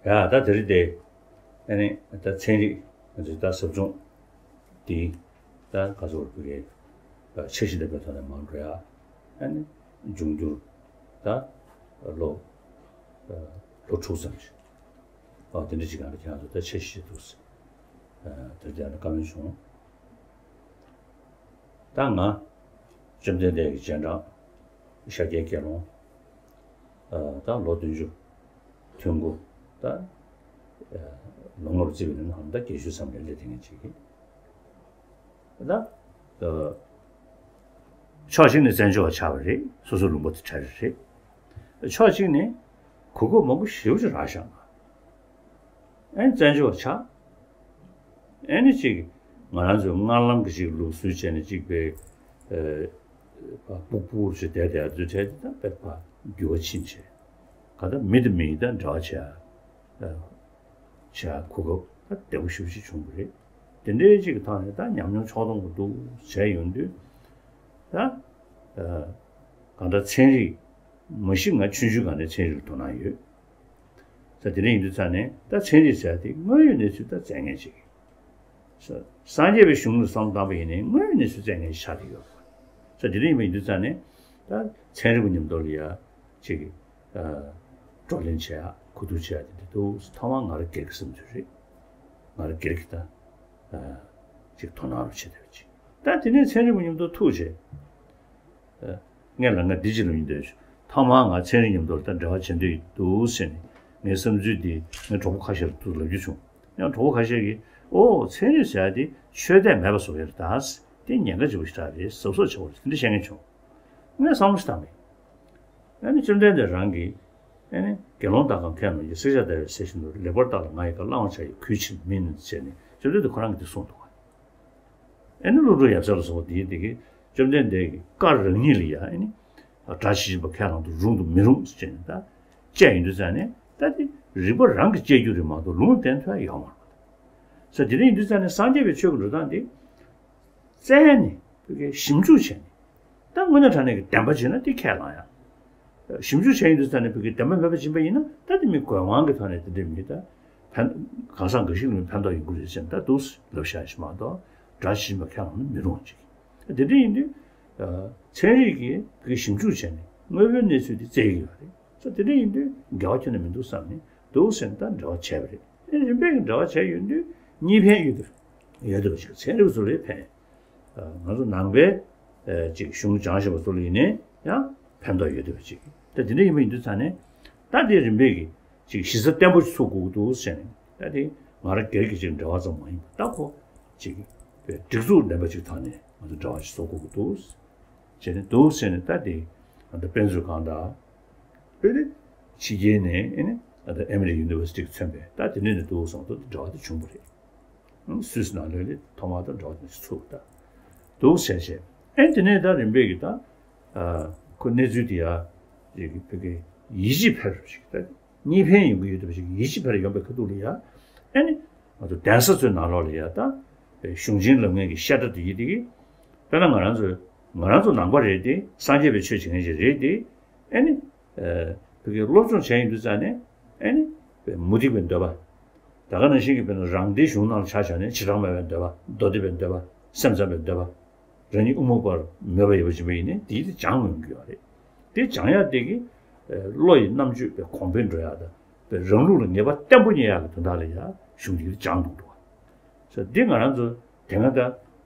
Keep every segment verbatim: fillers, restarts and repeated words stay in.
ཡ་ད་དེ་རིང་དེ་ཨ་ནི་ད་ཚན་རིག་ང་ཚོའི་ད་ཟབ་སྦྱོང་འདི་ད་ག་ཚོད་བར་དགོས་རེད། འཆར་གཞི་ལྡན་པའི་ཐོག་ནས་མར་འགྲོ་ཡ། ཨ་ནི་འབྱུང་འགྱུར་ད་ལོ་ལོ་དྲུག་ཙམ་ཞིག་ཨ་དེ་འདྲ་ཞིག་གང་ལ་ཁྱེད་རང་ཚོ་ད་འཆར་གཞི་འདུག་ཟེར། ཨ་དེ་དེ་ཡང་བཀའ་མོལ་བྱུང་། ད་ང་བཅོམ་ལྡན་འདས་ཀྱི་རྗེས་འབྲང་ཤཱཀྱའི་དགེ་སློང་། ཨ་ད་ལོ་བདུན་ཅུ་ཐུན་གོ་ད་ལོ་ངོར་བརྩིས་པ་ཡིན་ན་ད་བརྒྱད་ཅུ་ཙམ་ལས་སླེབས་ཐུབ་མཁན་ཅིག་གིས། ད་ཕྱོགས་གཅིག་ནས་བཙན་བྱོལ་བ་ཆགས་པ་རེད། སོ་སོ་ལུང་པ་དེ་གྲ་རེ་རེད། ཕྱོགས་གཅིག་ནས་གོ་སྐབས་མང་པོ་ཞེ་པོ་ཅིག་རག་བཞག་ཨ་ནི་བཙན་བྱོལ་བ་ཆགས། ཨ་ནི་ཅིག་ང་རང་ཚོའི་སྔར་ལམ་གྱི་ཅིག་ལུགས་སྲོལ་བྱས་ནས་ཅིག་པའི་ཨ་སྤུག་སྤུག་ཅིག་བསྡད་བསྡད་ཚུལ་བྱས་ཏེ་ད་དཔེ་ཕར་འགྱུར་བ་ཕྱིན་བྱས། ག་ད་མི་དང་མི་ཡི་ད་འབྲེལ་བ་བྱས་ཨ། བྱ་གོ་སྐབས་ད་བདེ་པོ་ཞེ་པོ་ཅིག་བྱུང་བ་རེད། དེ་འདྲའི་ཅིག་གི་ཐོག་ནས་ད་ཉམས་མྱོང་ཕྱོགས་སྡོམ་གྱི་འདུག་བྱས་ཡོང་དུས་ད་ཨ་གང་ལྟར་ཚན་རིག་མ་གཞི་ང་ཆུང་ཆུང་སྒང་ནས་ཚན་རིག་ལ་དོ་སྣང་ཡོད། ད་དེ་འདྲ་ཡིན་དུས་ཙང་ནས་ད་ཚན་རིག་ཟེར་ཡ་དེ་དངོས་ཡོད་གནས་ཚུལ་ད་བཙལ་མཁན་ཅིག་ས་སངས་རྒྱས་པའི་གཞུང་ལ་བསམ་བློ་བཏང་པ་ཡིན་ནའི་དངོས་ཡོད་གནས་ཚུལ་བཙལ་མཁན་ཞིག་ཆགས་བསྡད་ཡོད་རེད། ད་དེ་འདྲ་ཡིན་པ་ཡིན་དུས་ཙང་ནས་ད་ཚན་རིག་པ་མཉམ་དུ་ལ་ཡ་ཅིག་བགྲོ་གླེང་བྱེད་ཡག་གོ་བསྡུར་བྱེད་ཡག་དེ་འདྲ་འདུག་ཐོག་མར་ང་རང་སྒེར་གྱི་བསམ་ཚུལ་རེད། ང་རང་སྒེར་གྱི་ད་ཅིག་དོ་སྣང་རུ་བྱེད་བསྡད་པ་ཅིག་ད་དེ་ནས་ཚན་རིག་པ་མཉམ་དུ་ཐུག་བྱས། ངས་ལ་ང་འདི་ཅིག་ལབ་ཡིན་འདོད་བྱུང་། ཐོག་མར་ང་ཚན་རིག་མཉམ་དུ་ད་འབྲེལ་བ་བྱེད་འདོད་འདུག་ཟེར་ནས་ངའི་བསམ་ཚུལ་འདི་ངའི་གྲོགས་པོ་ཁ་ཤས་ལ་ཐུག་ལབ་རྒྱུ་བྱུང་། ཡང་གྲོགས་པོ་ཁ་ཤས་ཀྱིས་ཨོ་ཚན་རིག་ཟེར་ཡ་དེ་ཆོས་དད་མེད་པ་བཟོ་ཡ་རེད་ད། དེ་ཉེན་ཁ་ཆེ་པོ་ཞིག་རེད། གཟབ་གཟབ་བྱེད་དགོས་རེད་དེ་འདྲ་བཤད་མཁན་བྱུང་། ངས་བསམ་བློ་ཞིག་བཏང་མེད། ཨ་ནི་བཅོམ་ལྡན་འདས་རང་གིས་ཨ་ནི་དགེ་སློང་དག་གམ་མཁས་རྣམས་ཀྱིས་བསྲེག་བཅད་བརྡར་བའི་ཟས་བཞིན་དུ་ལེགས་པར་བརྟགས་ལ་ང་ཡི་བཀའ་བླང་བར་བྱ་ཡི་གུས་ཕྱིར་མིན་ཟེར་ནས་བཅོམ་ལྡན་འདས་ཁོ་རང་གིས་འདི་གསུངས་འདུག་ཨ་ནི་ཀླུ་སྒྲུབ་ཡབ་སྲས་ལ་སོགས་པ་དེའི་དེ་གིས་བཅོམ་ལྡན་འདས་ཀྱི་བཀའ་རང་ཉིད་ལ་ཡང་ཨ་ནི་སྒྲ་ཇི་བཞིན་པ་ཁས་བླངས་དུ་རུང་དང་མི་རུང་ཟེར་ནས་ད་བཅད་ཡོང་དུས་ཙང་ནས་ད་དེ་རིགས་པ་རང་གིས་བཅད་རྒྱུ་རེད་མ་གཏོགས་ལུང་བསྟན་ཐུབ་ཡ་ཡོད་མ་རེད། ས་དེ་འདྲ་ཡིན་དུས་ཙང་ནས་སངས་རྒྱས་པའི་ཆོས་ཀྱི་འགྲོ་སྟངས་དེ། བཙལ་ནས་བོད་སྐད་ཞིབ་འཇུག་བྱས་ནས་ད་དངོས་གནས་དྲང་གནས་ཀྱི་བདེན་པ་བྱས་ན་དེ་ཁས་བླངས་ཡ། ཞིབ་འཇུག་བྱས་ཡིན་དུས་ཙང་ནས་བོད་སྐད་བདེན་པ་མེད་པ་བྱིན་པ་ཡིན་ན་ད་དེ་མི་དགོས་དབང་གི་ཐོག་ནས་དེ་འདྲ་མི་ད་ཕན་གང་ཟག་འགའ་ཞིག་ལ་མི་ཕན་ཐོགས་ཡོང་གི་རེད་ཟེར་ནས་ད་འདུག་ལབ་བཞག་ཞིག་མ་གཏོགས་སྒྲ་ཇི་བཞིན་པ་ཁས་བླངས་ན་མི་རུང་ཅིག་དེ་འདྲ་ཡིན་དུས་ཚན་རིག་གིས་བོད་སྐད་ཞིབ་འཇུག་བྱས་ནས་དངོས་པོའི་གནས་ཚུལ་དེ་བཙལ་གྱི་ཡོད་རེད། ས་དེ་འདྲ་ཡིན་དུས་འགལ་བ་ཁྱོན་ནས་མི་འདུག་བསམ་ནས་འདུག་ཟེར་ནས་ད་འབྲེལ་བ་བྱས་པ་རེད། ཨེ་རིམ་པས་ཀྱི་འབྲེལ་བ་བྱས་ཡོང་དུས་གཉིས་ཕན་ཡོད་དུ་ཡོད་དུ་བ་ཞིག་ཚན་རིག་པ་ཚོ་ལ་ཕན། ང་ཚོ་ནང་པའི་ཅིག་གཞུང་སྦྱང་བཞིན་པ་ཚོ་ལ་ཡིན་ནའི་ཡང་ཕན་ཐོགས་ཡོད་དུ་བ་ཅིག་ད་དེ་འདྲ་ཡིན་པ་ཡིན་དུས་ཙང་ནས་ད་དེ་རིམ་པས་ཀྱི་ཅིག་གཞི་རྩ་བརྟན་པོ་ཞིག་ཚུགས་དགོས་ཀྱི་འདུག་ཟེར་ནས་ད་དེ་ང་རང་སྒེར་གྱི་ཅིག་འབྲེལ་བ་ཙམ་མ་ཡིན་པ་ད་ཁོ་ཅིག་སྒྲིག་འཛུགས་ལྡན་པ་ཅིག་ཐོག་ནས་ང་ཚོ་འབྲེལ་བ་ཞིག་བཟོ་དགོས་ཀྱི་འདུག་ཟེར་ནས་འདུག་ཟེར་ནས་ད་དེ་ང་ཚོ་དཔེ་མཛོད་ཁང་དང་། དཔེ་དེ་ཕྱི་རྒྱལ་ནས་ཨེ་ནི་ཨ་ད་ཨེ་མི་རི་ཡུ་ནི་ཝར་སི་ཊི་གིས་མཚོན་པའི་ད་དེ་འདྲ་ནས་འདུག་སོང་དུ་འབྲེལ་བ་དེ་བྱུང་བ་རེད། སུད་སི་ནང་ལོགས་ལ་ཐོག་མར་དུ་འབྲེལ་བ་དེ་ཚུགས་ད་འདུག་ཟེར་བྱས་ཨེ་དེ་ནས་ད་རིམ་པས་ཀྱི་ད་ཁོ་གནས་ཚུལ་དེ་ཡ་ཅིག་བོད་སྐད་ཡིད་ཆེས་འཕེར་ཞིག་ད་གཉིས་ཕན་ཡོང་གི་ཡོད་དུ་ཞིག་ཡིད་ཆེས་འཕེར་ཡོང་པའི་ཁ་ཐུག་ལ་ཡ་ཨེ་ནི་ང་ཚོ་གདན་ས་ཚོའི་ནང་ལོགས་ལ་ཡ་ད་གཞུང་ཆེན་ལབ་མཁན་གྱི་བཤད་གྲྭ་དེ་ཡིན་དེ་གི་དཔེར་ན་ང་རང་ཚོ་ང་རང་ཚོ་ནང་པ་རེད་དེ་སངས་རྒྱས་པའི་ཆོས་བྱེད་མཁན་ཞིག་རེད་དེ། ཨེ་ནི། བོད་སྐད་སློབ་སྦྱོང་བྱས་ཡིན་དུས་ཙང་ནས་ཨེ་ནི། མུ་སྟེགས་པའི་འདོད་པ། ད་ག་ནང་བཞིན་གྱི་དཔེར་ན་རང་སྡེའི་གཞུང་ནང་ལ་ཆ་བཞག་ནས་བྱེ་བྲག་སྨྲ་བའི་འདོད་པ་མདོ་སྡེ་པའི་འདོད་པ་སེམས་ཙམ་པའི་འདོད་པ། རང་ཉིད་དབུ་མ་པར་མོས་པ་ཡོད་པ་ཅིག་ཡིན་ནའི་དེའི་དེ་སྦྱང་ཡོང་གི་ཡོད་རེད། དེ་སྦྱང་ཡག་དེ་གི་བློ་ཡི་རྣམ་དཔྱོད་པའི་གོང་འཕེལ་འགྲོ་ཡག་དང་རང་ལུགས་ལ་ངེས་པ་བརྟན་པོ་རྙེད་ཡག་གི་དོན་དག་ལ་ཡང་གཞུང་འདི་གིས་སྦྱང་འདུག་འགྲོ་བ། འདི་ང་རང་ཚོ་དེ་སྔ་ད་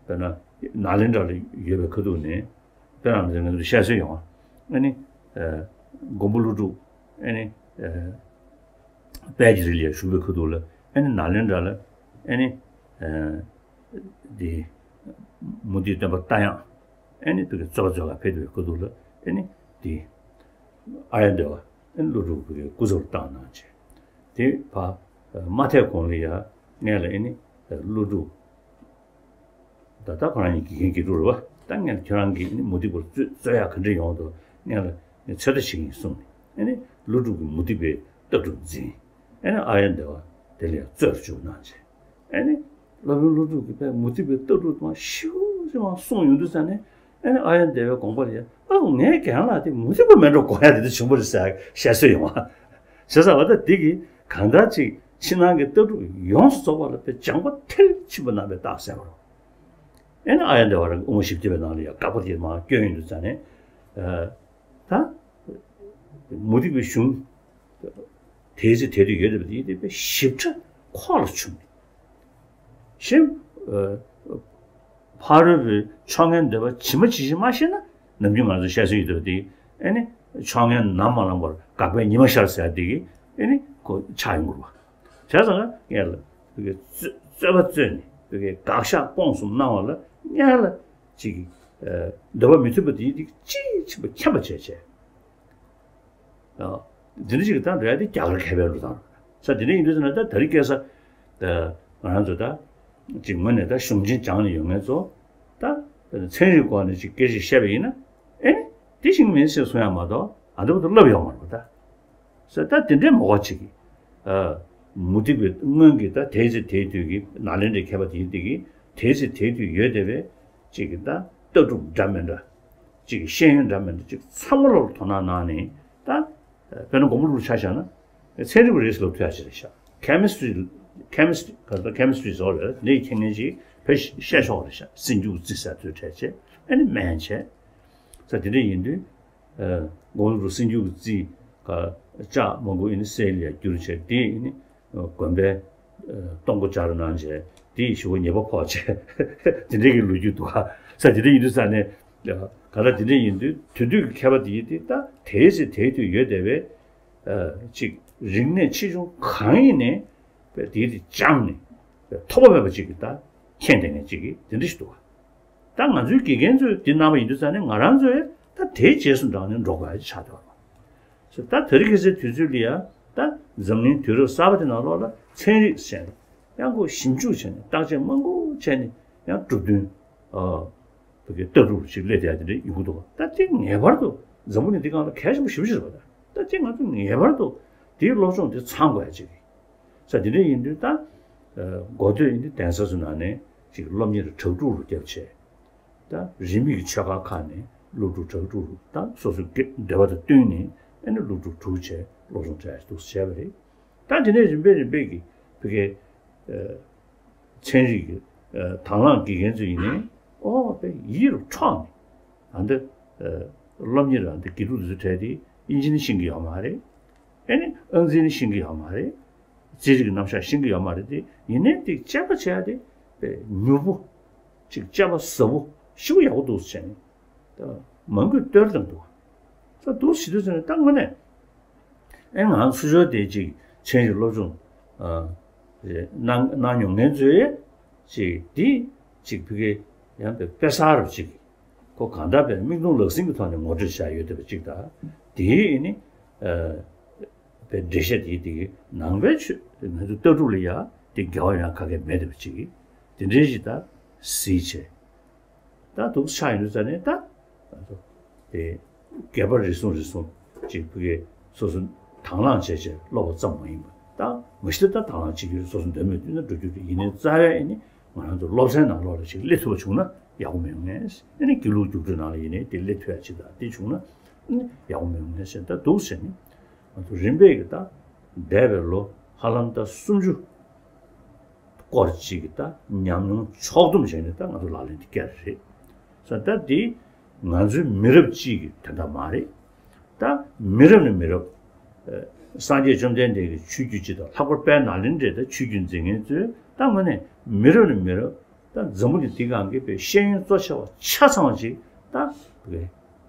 དཔེར་ན་ནཱ་ལེནྡྲ་ལ་ཡོད་པའི་ཁ་ཐུག་ནས་དཔེར་ན་ང་ཚོ་བཤད་སྲོལ་ཡོང་བ་ཨ་ནི་མགོན་པོ་ཀླུ་སྒྲུབ་ཨ་ནི་དཔལ་གྱི་རི་ལ་བཞུགས་པའི་ཁ་ཐུག་ལ་ཨ་ནི་ནཱ་ལེནྡྲ་ལ་ཨ་ནི་འདི་མུ་སྟེགས་སྟོན་པ་རྟ་དབྱངས་ཨ་ནི་དེ་གི་རྩོད་པ་རྩོད་ག་ཕེབས་པའི་ཁ་ཐུག་ལ་ཨ་ནི་འདི་ཨཱརྱ་དེ་བ་ཨ་ནི་ཀླུ་སྒྲུབ་ཀྱི་སྐུ་ཚབ་བཏང་གནང་བྱས་དེ་ཕར་མ་ཐད་གོང་ལ་ཡ་ངས་ལ་ཨ་ནི་ཀླུ་སྒྲུབ། ད་ལྟ་ཁོ་རང་གཉིས་དགེ་རྒན་དགེ་ཕྲུག་རེད་བ། ད་ངས་ཁྱོད་རང་གིས་ནི་མུ་སྟེགས་པར་རྩོད་རྩོད་ཡག་ག་འདྲ་ཡོང་འདུག་ངས་ལ་ངས་ཚོད་ལྟ་བྱེད་ཀྱི་ཡིན་གསུངས་ནས་ཨ་ནི་ཀླུ་སྒྲུབ་ཀྱིས་མུ་སྟེགས་པའི་ལྟ་གྲུབ་འཛིན། ཨ་ནི་ཨཱརྱ་དེ་བ་དེ་ལ་ཡང་རྩོད་རུ་བཅུག་གནང་བྱས། ཨ་ནི་སློབ་དཔོན་ཀླུ་སྒྲུབ་ཀྱིས་དཔེ་མུ་སྟེགས་པའི་ལྟ་གྲུབ་དང་ཞིབ་ཅིག་མ་གསུངས་ཡོང་དུས་ཙང་ནས་ཨ་ནི་ཨཱརྱ་དེ་བའི་དགོངས་པ་ལ་ཡང་ཨ་ངའི་རྒན་ལགས་དེ་མུ་སྟེགས་པ་མིན་འགྲོ་དགོངས་ཡག་དེ་འདྲ་བྱུང་བ་རེད་ཟེར་བཤད་སྲོལ་ཡོང་བ། བྱས་ཙང་བ་ད་འདི་གི་ གང་ལྟར་ཅིག་ཕྱི་ནང་གི་ལྟ་གྲུབ་ཡོངས་སུ་རྫོགས་པ་ལ་དཔེ་སྦྱངས་པ་མཐིལ་ཕྱིན་པ་གནང་བའི་རྟགས་གསལ་བ་རེད། ཨེ་ནི་ཨཱརྱ་དེ་ཝ་ར་གི་དབུ་མ་བཞི་བརྒྱ་པའི་ནང་ལ་ཡང་དགག་པ་དེ་མར་བསྐྱོན་ཡོང་དུས་ཙང་ནས། ད་མུ་སྟེགས་པའི་གཞུང་དེའི་ཚེ་དེ་དུས་ཡོད་བསྡད་པ་དེ་དེ་དཔེ་ཞིབ་ཕྲ་ཁོག་ལ་ཆུད་ནས། གཞན། ཕ་རོལ་པོའི་ཕྱོགས་ངན་འདོད་པ་ཇི་མ་ཇི་བཞིན་མ་ཤེས་ན། ནམ་རྒྱུན་ང་ཚོ་བཤད་སྲོལ་ཡོད་དོ་དེ། ཨེ་ནི་ཕྱོགས་ངན་ནམ་མ་ལངས་པར་དགག་པའི་ཉི་མ་ཤར་ཟེར་དེ་གི་ཨེ་ནི་ཁོ་ཆགས་ཡོང་གི་རེད་བ། བྱས་ཙང་ངས་ལ་བོད་ཀྱི་རྩོད་རྩོད་པ་རྩོད་ནས་བོད་ཀྱི་དགག་བཞག་སྤོང་གསུམ་གནང་བ་ལ་ངས་ལ་ཅིག་གི་འདོད་པ་མི་མཐུན་པ་དེ་ཡིན་དེ་ཅིག་ཕྱིན་པ་མཁྱེན་པ་བྱས་བྱས། འདི་འདྲ་ཞིག་དང་འདྲ་དེ་རྒྱ་གར་མཁས་པའི་འགྲོ་སྟངས་རེད། ས་དེ་འདྲ་ཡིན་དུས་ཙམ་ན་ད་ད་རེས་སྐད་ས། ང་རང་ཚོ་ད་ཅིག་ངོས་ནས་ད་གཞུང་ཆེན་སྦྱངས་ནས་ཡོད་མཁན་ཚོ་ད་ཚན་རིག་སྐོར་ནས་ཅིག་སྐད་ཆ་བཤད་པ་ཡིན་ན། ཨེ་ནི་དེ་ཞིག་མིན་ཟེར་གསུང་ཡག་མ་གཏོགས་ཨ་འདི་བར་དུ་བསླབ་ཡོད་མ་རེད་པ་ད། ས་ད་དེ་འདྲའི་མོ་ག་ཅིག་གིས་མུ་སྟེགས་པའི་སྔོན་གྱི་ད་དེའི་ཚེ་དེའི་དུས་ཀྱི་ནཱ་ལེནྡྲའི་མཁས་པ་དེ་ཡིན་དེ་གིས་དེའི་ཚེ་དེའི་དུས་ཡོད་བསྡད་པའི་ཅིག་གི་ད་ལྟ་གྲུབ་འདྲ་མི་འདྲ། ཅིག་གི་ཤེས་ཡོན་འདྲ་མི་འདྲ་ཅིག་ཚང་མ་ལོག་དོ་སྣང་གནང་ནས་ད། དཔེར་ན་མགོན་པོ་ཀླུ་སྒྲུབ་ཆ་བཞག་ན། ཚན་རིག་པ་རེད་ཟེར་ལབ་ཐུབ་ཡག་ཅིག་རེད་ཤག Chemistry, chemistry ག་ད་chemistry ཟེར་བ་རེད། འདི་མཁྱེན་མཁན་ཅིག་ཕར་བཤད་ཆོག་རེད་ཤག་སེམས་རྒྱུད་རྩི་ཟེར་ཚོའི་གྲས་བྱས་ཨ་ནི་སྨན་བྱས། ས་དེ་འདྲ་ཡིན་དུས། མགོན་པོ་ཀླུ་སྒྲུབ་སེམས་རྒྱུད་རྩི་ག་ལྕགས་མང་པོ་ཨ་ནི་སེལ་ཡ་བསྒྱུར་བྱས་དེ་ཨ་ནི། དགོན་པའི་སྟོང་སྐུ་སྦྱར་གནང་བྱས་དེ་ཞུ་བ་ཉེས་པ་ཕོག་བྱས་དེ་འདྲའི་གི་ལོ་རྒྱུས་འདུག་ས་དེ་འདྲ་ཡིན་དུས་ས་ནས་ག་ལ་དེ་འདྲ་ཡིན་དུས་དེ་དུས་ཀྱི་མཁས་པ་དེ་ཡིན་དུས་ད་དེའི་ཚེ་དེའི་དུས་ཡོད་བསྡད་པའི་ཅིག་རིག་གནས་ཆེ་ཆུང་གང་ཡིན་ནས་དེ་དེ་སྦྱངས་ནས་ཐོགས་པ་མེད་པ་ཅིག་གི་ད་མཁྱེན་བསྡད་མཁན་ཅིག་གི་དེ་འདྲ་ཞིག་འདུག་བ། ད་ང་ཚོའི་དགེ་རྒན་ཚོས་དེ་གནང་བ་ཡིན་དུས་ས་ནས་ང་རང་ཚོས་ད་དེའི་རྗེས་སུ་འབྲངས་ནས་འགྲོ་དགོས་ཡ་ཅིག་ཆགས་བསྡད་པ་རེད། ད་དེ་རིང་ཁ་སང་དུས་ཚོད་ལ་ཡ་ད་འཛམ་གླིང་དུས་རབས་གསར་པ་དེ་ནང་ལོགས་ལ་ཚན་རིག་ཟེར་ནས་ཡང་ཁོ་ཞིབ་འཇུག་བྱས་ནས་བརྟག་དཔྱད་མང་པོ་བྱས་ནས་ཡང་གྲུབ་དོན་ཨ་བོད་ཀྱི་ལྟ་གྲུབ་ཅིག་སླེབས་བསྡད་ཡ་དེ་འདྲ་ཡོང་གི་འདུག་ད་དེ་ངེས་པར་དུ་འཛམ་བུ་གླིང་འདི་སྒང་ལ་གལ་ཆེན་པོ་ཞེ་པོ་ཅིག་རེད་པ། ད་ད་དེ་ང་ཚོ་ངེས་པར་དུ་དེའི་སློབ་སྦྱོང་དེ་ཚང་དགོས་ཡ་ཅིག་རེད། ས་དེ་འདྲ་ཡིན་དུས་ད་འགོ་སྟོད་ཡིན་དུས་གདན་ས་ཚོ་ནང་ནས་ཅིག་སློབ་གཉེར་དྲག་སྒྲུབ་རུ་བརྒྱབ་བྱས། ད་རིས་མེད་ཀྱི་ཆོས་ཁང་ཁག་ནས་སློབ་ཕྲུག་དྲུག་དྲུག་དང་སོ་སོའི་འདོད་པ་དང་བསྟུན་ནས་ཨ་ནི་སློབ་ཕྲུག་དྲུག་བྱས་སློབ་སྦྱོང་སྤྲད་འདུག་བྱས་པ་རེད། ད་དེ་ནས་རིམ་པས་རིམ་པས་ཀྱི་བོད་ཀྱི་ཚན་རིག་གི་དང་བླངས་དགེ་རྒན་ཚོ་ཡིན་ནའི་ཨོ་དཔེ་ཡིད་རུ་འཕྲོག་ནས་ཨ་འདི་སློབ་གཉེར་ཨ་འདི་དགེ་ཕྲུག་དེ་ཚོ་གྲས་དེ་ཨིན་ཇི་ནི་ཤེས་ཀྱི་ཡོད་མ་རེད། ཨ་ནི་ཨང་རྩིས་ནི་ཤེས་ཀྱི་ཡོད་མ་རེད། རྩིས་རིག་རྣམ་གཞག་ཤེས་ཀྱི་ཡོད་མ་རེད་དེ་ཡིན་ནའི་དེ་དཔྱད་པ་བྱས་ཏེ་དཔེ་མྱུར་པོ་ཅིག་དཔྱད་པ་ཟབ་པོ་ཞེ་པོ་ཡག་པོ་འདུག་ཟེར་ནས་ད་མང་པོས་བསྟོད་བཏང་འདུག་ད་འདུག་ཟེར་དུས་ཟེར་ནས་ད་དངོས་གནས་ཨེ་ང་ཚོ་ཚུར་ཕྱོགས་དེ་ཅིག་ཚན་རིག་སློབ་སྦྱོང་ཨ་གནང་གནང་མྱོང་མཁན་ཚོས་ཅིག་འདི་ཅིག་ཕ་གི་ཡང་དཔེ་དཔེ་གསར་རུ་ཅིག་ཁོ་གང་ལྟར་དཔེ་མིག་མཐོང་ལག་ཟིན་གྱི་ཐོག་ནས་ངོ་སྤྲོད་བྱས་ཡོད་བསྡད་པ་ཅིག་དང་། དེའི་ནི་ཨ་དཔེ་འགྲེལ་བཤད་དེའི་དེ་གི་ནང་པའི་ཆོས་ང་ཚོ་ལྟ་གྲུབ་ལ་ཡ་དེ་འགལ་བ་ཡང་ག་གེ་མེད་བསྡད་པ་ཅིག་དེ་འདྲའི་ཞིག་ད་གཟིགས་བྱས། ད་འདུག་ཆགས་ཡོང་དུས་ཙ་ནས་ད་ང་ཚོ་དེ་སྒལ་པ་རེ་ཟུང་རེ་ཟུང་ཅིག་ཕ་གི་སོ་སོ་དང་བླངས་བྱས་བྱས་སློབ་པ་ཙམ་མ་ཡིན་པ་ད་མ་གཞི་ད་ལྟ་དང་བླངས་བྱེད་རྒྱུ་རེད། སོ་སོ་འདོད་མོས་བཏོན་ན་འགྲོ་རྒྱུ་རེད། ཡིན་ནའི་རྩ་བའི་ཨེ་ནི་ང་རང་ཚོ་སློབ་ཚན་ནང་ལོགས་ལ་ཅིག་སླེབས་ཐུབ་པ་བྱུང་ན་ཡག་པོ་མི་ཡོང་ངེས། ཨེ་ནི་དགེ་ལུགས་རྒྱུགས་སྤྲོད་ནང་ལ་ཡིན་ནའི་དེ་སླེབས་ཐུབ་ཡ་ཅིག་དང་དེ་བྱུང་ན་ཨེ་ནི་ཡག་པོ་མི་ཡོང་ངེས་ཟེར་ད་འདུག་ཟེར་ནས་ང་ཚོ་རིམ་པས་ཀྱི་ད་འདས་པའི་ལོ་ཧ་ལམ་ད་སུམ་ཅུ་སྐོར་ཅིག་གི་ད་ཉམས་མྱོང་ཕྱོགས་བསྡོམས་བྱས་ནས་ད་ང་ཚོ་ལག་ལེན་དེ་བཀལ་རེད། ས་ད་འདི་ང་ཚོའི་མི་རབས་གཅིག་གི་དོན་དག་མ་རེད། ད་མི་རབས་ནས་མི་རབས། ཨ་སངས་རྒྱས་བཅོམ་ལྡན་འདས་ཀྱི་ཆོས་བརྒྱུད་སྤྱི་དང་ལྷག་པར་དཔལ་ནཱ་ལེནྡྲའི་ད་ཆོས་བརྒྱུད་འཛིན་མཁན་ཚོས་ད་དངོས་གནས་མི་རབས་ནས་མི་རབས་ད་འཛམ་བུ་གླིང་འདི་སྒང་གི་དཔེ་ཤེས་ཡོན་གཙོ་ཆེ་བ་ཆ་ཚང་བ་ཅིག་ད་དཔེ་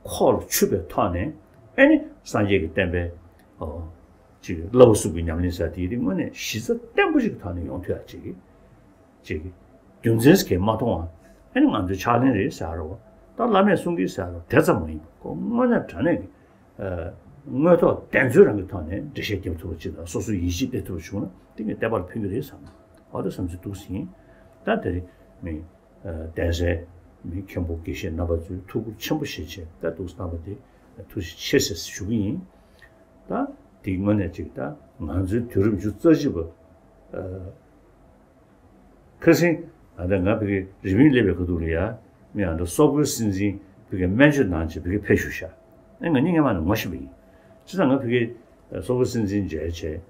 ཁོག་ལ་ཆུད་པའི་ཐོག་ནས་ཨེ་ནི་སངས་རྒྱས་ཀྱི་བསྟན་པའི་ཨོ་ཅིག་བསླབ་པ་གསུམ་གྱི་ཉམས་ལེན་ཟེར་དེ་རིགས་དངོས་གནས་གཞི་རྩ་བརྟན་པོ་ཞིག་གི་ཐོག་ནས་ཡོང་ཐུབ་ཡ་ཅིག་གི་ཅིག་རྒྱུ་མཚན་གྱིས་མ་མཐོང་བ་ཨེ་ནི་ང་ཚོའི་ཕྱག་ལེན་རེད་ཟེར་རོ། ད་བླ་མས་གསུང་གི་ཟེར་རོ་དེ་ཙམ་མ་ཡིན་པ་ཁོ་དངོས་གནས་དྲང་གནས་ཀྱི་དངོས་ཐོག་བདེན་འཚོལ་རང་གི་ཐོག་ནས་འགྲེལ་བཤད་རྒྱབ་ཐུབ་པ་ཅིག་དང་སོ་སོའི་ཡིད་ཆེས་སླེབས་ཐུབ་པ་བྱུང་ན་དེ་ངས་བསྟན་པ་ལ་ཕན་གྱི་རེད་བསམ། འོ་ད་བསམ་ཚུལ་འདུག་ཟིན། ད་དེ་རིང་མི་གདན་སའི་མི་མཁན་པོ་དགེ་བཤེས་རྣམ་པ་ཚོས་ཐུགས་ཁུར་ཆེན་པོ་བཞེས་བྱས་ད་འདུག་བསམ་པ་དེ་ཐུགས་རྗེ་ཆེ་ཟེར་ཞུ་གི་ཡིན། ད་དེ་དངོས་གནས་ཅིག་ད་ང་ཚོའི་དུས་རབས་ཉི་ཤུ་རྩ་གཅིག་པ། ཁ་སང་ད་ལྟ་ང་ཕ་གི་རི་པིན་སླེབས་པའི་ཁ་ཐུག་ལ་ཡ་མི་ཨ་འདྲ་སོག་པོའི་སྲིད་འཛིན་ཕ་གི་སྨན་བཅོས་གནང་བྱས་ཕ་གི་ཕེབས་བཞུགས་ཤག་ཨེ་ང་གཉིས་སྔོན་མ་ནས་ངོ་ཤེས་པ་ཡིན། བྱས་ཙང་ང་ཕ་གི་སོག་པོའི་སྲིད་འཛིན་མཇལ་བྱས་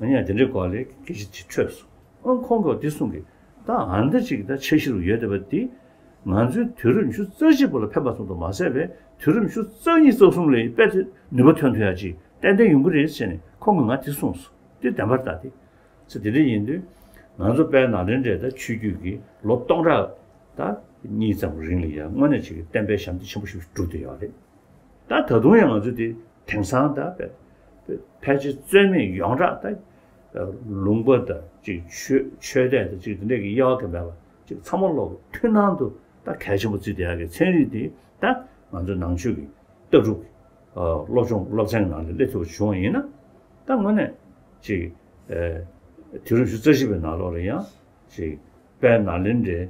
ང་ཡང་དེ་འདྲའི་སྐོར་ལ་སྐད་ཆ་ཅིག་འཕྲོས་སོང་། ཨང་། ཁོང་གིས་འདི་གསུངས་ཀྱི། ད་ཨ་འདྲ་ཅིག་ད་འཆར་གཞི་རུ་ཡོད་བསྡད་པ་འདི། ང་ཚོའི་དུས་རབས་ཉི་ཤུ་རྩ་གཅིག་པ་ལ་ཕན་པ་ཙམ་དུ་མ་ཟད་པའི་དུས་རབས་ཉི་ཤུ་རྩ་གཉིས་རྩ་གསུམ་ལ་དཔེ་དེ་ནུས་པ་ཐོན་ཐུབ་ཡ་ཅིག་ཏན་ཏན་ཡོང་གི་རེད་ཟེར་ནས་ཁོང་གིས་ང་འདི་གསུངས་སོང་། འདི་བདེན་པར་ད་དེ། ཚེ་འདི་འདྲ་ཡིན་དུས། ང་ཚོ་དཔལ་ནཱ་ལེནྡྲའི་ད་ཆོས་བརྒྱུད་ཀྱི་ལོ་སྟོང་ཕྲག་ད་གཉིས་ཙམ་རིང་ལ་ཡང་དངོས་གནས་ཅིག་གི་བསྟན་པའི་ཞབས་འདེགས་ཆེན་པོ་ཞིག་བསྒྲུབས་བསྡད་ཡོད་རེད། ད་ད་དུང་ཡང་ང་ཚོ་དེ་དེང་སང་ད་ཕལ་ཆེར་རྩོད་མེད་ཡོངས་གྲགས་ད་ལུང་པ་དང་ཅིག་ཆོས་ཆོས་དད་དང་ཅིག་དེ་འདྲས་ཀྱི་དབྱེ་བ་གང་མེད་པ་ཅིག་ཚང་མ་ལོག་མཐུན་སྣང་དུ་ད་གལ་ཆེན་པོ་བརྩིས་བསྡད་ཡག་གི་ཚན་རིག་དེ་ད་ང་ཚོ་ནང་ཆོས་ཀྱི་ལྟ་གྲུབ་ཀྱི་སློབ་སྦྱོང་སློབ་ཚན་ནང་ལ་སླེབས་ཐུབ་པ་བྱུང་བ་ཡིན་ན། ད་དངོས་གནས་ཅིག་དུས་རབས་ཉི་ཤུ་རྩ་བཞི་པའི་ནང་ལོགས་ལ་ཡང་ཅིག་དཔལ་ནཱ་ལེནྡྲའི་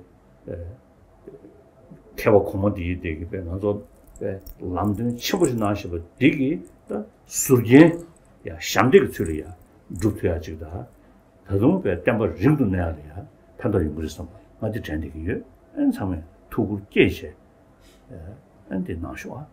མཁས་པ་གོང་མ་འདིའི་དེ་གི་དཔེ་ང་ཚོ་དཔེ་ལམ་སྟོན་ཆེན་པོ་ཞིག་གནང་བཞིན་པ་འདི་གི་ད་ཟུར་རྒྱན་ཡ་ཞབས་འདེགས་ཀྱི་ཚུལ་ལ་ཡ་སྒྲུབ་ཐུབ་ཡ་ཅིག་དང་། ད་དུང་དཔེ་བསྟན་པ་རིང་དུ་གནས་ཡ་ལ་ཡ་ཕན་ཐོགས་ཡོང་གི་རེད་བསམ་པ་ང་འདི་དྲན་བསྡད་ཀྱི་ཡོད། ཨན། ཚང་མས་ཐུགས་ཁུར་བསྐྱེད་བྱས་ཨན་འདི་གནང་ཤོག་ཨ།